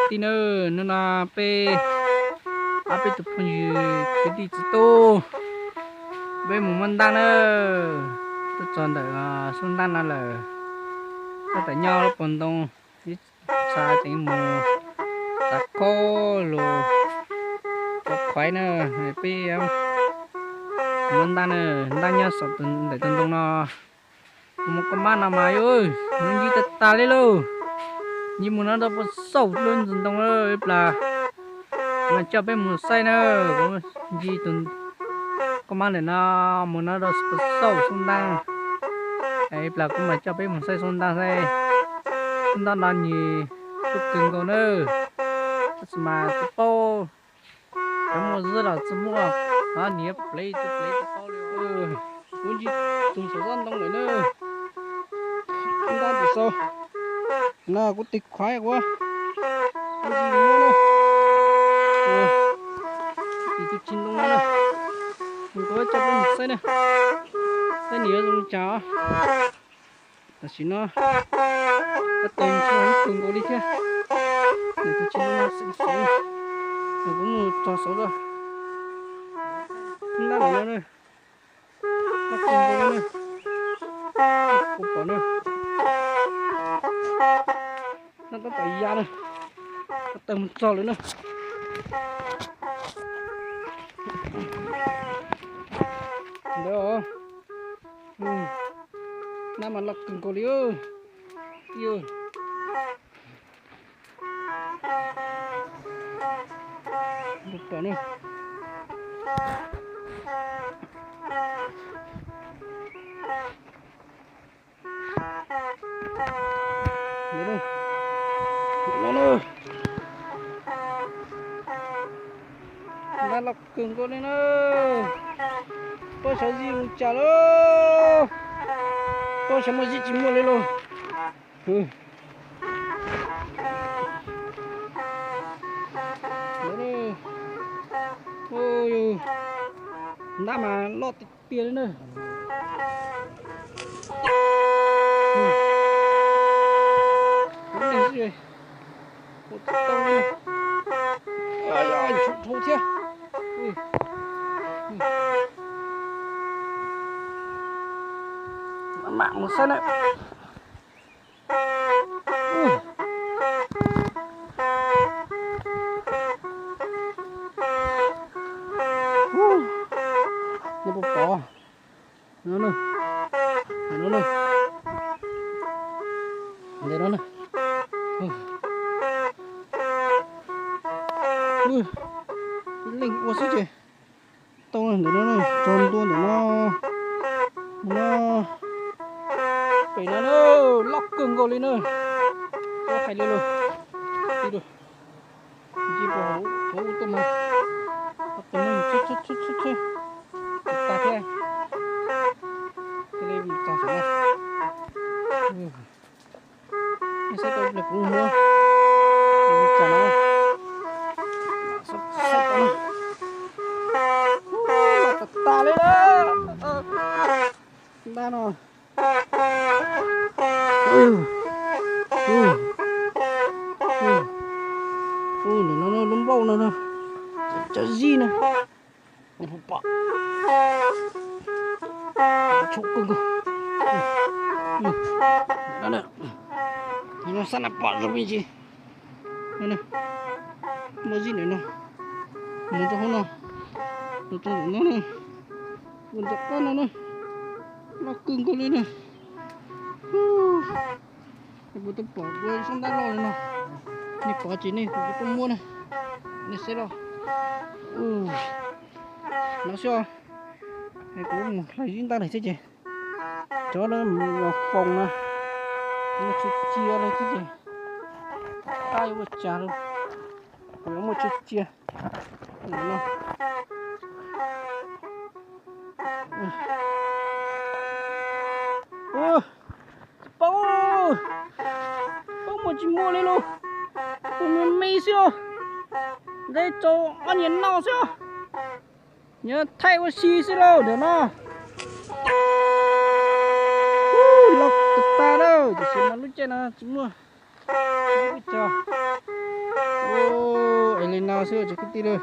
tij na, hnub no peb ob peb tus phooj ywg kwv tij txiv tub, peb mus muab ntaj na, tuaj txog ntawm xub ntaj no lawm, tab tom nyob lub pob ntoo, ib txha tseem mus txav khaub lug, txav khuaiv na, peb muab ntaj na, ntaj nyob saum ntawm tus ntoo no. Mus koj mab no mas yus ncig tag tag li lauj, ncig mus no rau puag saum lub ntsis ntoo ib plag, mas coj peb mus saib na, kuv ncig tus koj mab ntawm no mus no rau puag saum xub ntaj, ib plag kuv mam coj peb mus saib xub ntaj saib, xub ntaj no nws loj kawg nkaus na, tab sis mas tsis paub cov muaj xwb los tsis muaj, nws plev tsis plev tsis paub li. Kuv ncig tus saum tsob ntoo lawm na, ntaj tus saud no kuv tig khuaiv kuv ncig mus na, tus tsis ntoo no na, nws kuv coj peb mus saib na, saib nws yuav zoo li cas. Tam sim no tab tom ntshua ib tug nkaus li thiab, nws tus tsis ntoo no xeem xeem, nws kuv mus txog saud lawm, ntab lam no na, ntab tus ntoo no na, kuv pom na, ntab tab tom ya na, tab tom mus txog lawm na. Ntawd, ntab mas loj kawg nkaus li. Pom na, ntab loj kawg nkaus li na. Pab sawv zij mus cas lauj, pab sawv muaj zij tsis muaj li lauj. Ntab mas loj tiag tiag li na. Ntshua dhau thiab. Mam mus saib na. Nej puas pom no na, no na, ntawm no na, leej ua xwb ces tau ntawm no, txog ntua ntawm no, no, pem no na, loj kawg nkaus li na, tsis hais li lawm, ib lub, ncig puag hauv tuaj mas, tus no txhib txhib txhib txhib, tas thiab, cia li mus txog saum no. Nej saib tau pliag kuv mus, mus txog no, saib tau na, tas tas li na, ntab no. Ntawm no lub npauj no, cov zij na, pom, tshua kawg nkaus. Xab na pom zoo me ntsis, muaj zij ntawm no, mus rau hauv no, mus rau ntawm no na, mus ntawm qab no na, loj kawg nkaus li na. Kuv twb pom kuv xub ntab loj li no, nej pom ces nej kuv twb muab na, nej saib los. No xwb os, kuv mus hlais zib ntab lawm thiab ces cov no los foom na, muaj tsis cia li thiab ces, qab yuav ua cas lauj, kuv yuav muaj tsis cia no. Tsis paub, paub muaj tsis muaj li lauj, kuv me me xwb os, nqe tau ob niag no xwb os, nyob thaij ua si xwb lauj ntawm no. Loj tas tas lawm, tiam sis mas lub caij no tsis muaj, tsis muaj pes tsawg. Es li no xwb cov kwv tij na.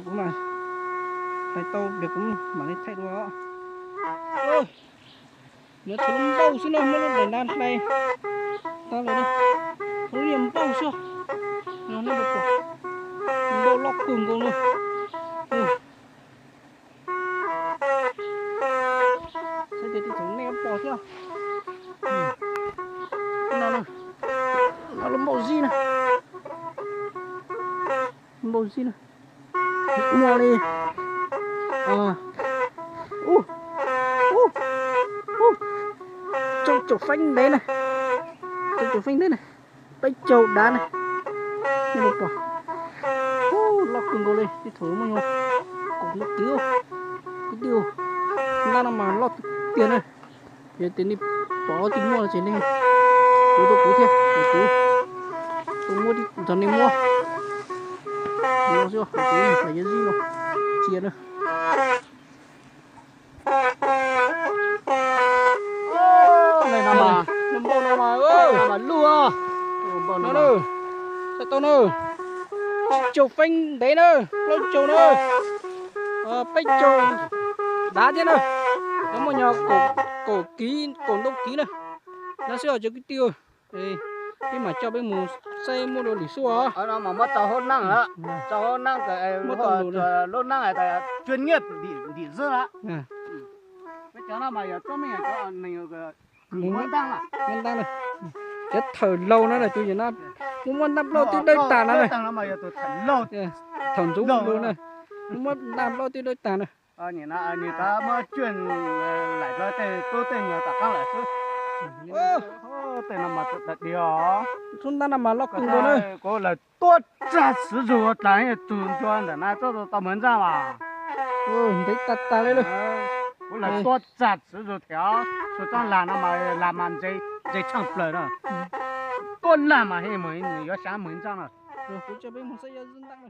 Kuv mam thaij tau pliag kuv mam li thaij dua. Nws thaum lub npauj xwb no muab lub daim ntaub hlais tag lawm na. Thaum lub niag npauj xwb. Npauj loj kawg nkaus na. Saib tias thaum nej pom thiab. No, no lub npauj zib na. Npauj zib na. Muaj li ub, ub, ub, rau caum feeb ntev na. Rau caum feeb ntev na. Peb caug dav na. Nej puas pom? Ub, loj kawg nkaus li, tej thaum muaj nyuag kaum ntau kiv. Kwv tij, ntab no mas loj tiag tiag na. Yog tias nej pom tus muaj no ces nej hu rau kuv thiab, kuv tuaj muab nrog nej muab. No xwb, kuv lam yuav zib no cia na. Npauj no mas, npauj no mas luj. Npauj no, saib tau na, tsib caug feeb ntev na, plaub caug na, peb caug dav thiab na. Nyob muaj nyuag kaum kiv, kaum ntau kiv na. No xwb os cov kwv tij, peb mam coj peb mus saib muab dua lwm xub os. Muab tau lus na. Lub neej ntim xwb lawm. Muab ntaj na, cov thawm laus no na, tus yam no, muab muab ntaj nplauj twb dawb tas no na. Thaum ntxov lus na, muab muab ntaj nplauj twb dawb tas na. Nim no muab cuag laim rau tej tub tej nyuag tom qab lawm xwb. Tej no mas tus dag diag os. Tub ntaj no mas loj kawg nkaus na. Kuv lawv tuaj tsag txwv zug ua dlaag ib tug ntsuag ntawm na txhob tau Maiv Ntxaaj mas. Ntev tas tas li lawm. Kuv lawv tuaj tsag txwv zug thiab, txhua txoj lag no mas lag mas ntse tshaaj plawg na. Tuaj lag mas he mus yuav sab Maiv Ntxaaj na. Kuv coj peb mus saib yawg Zib Ntaaj na.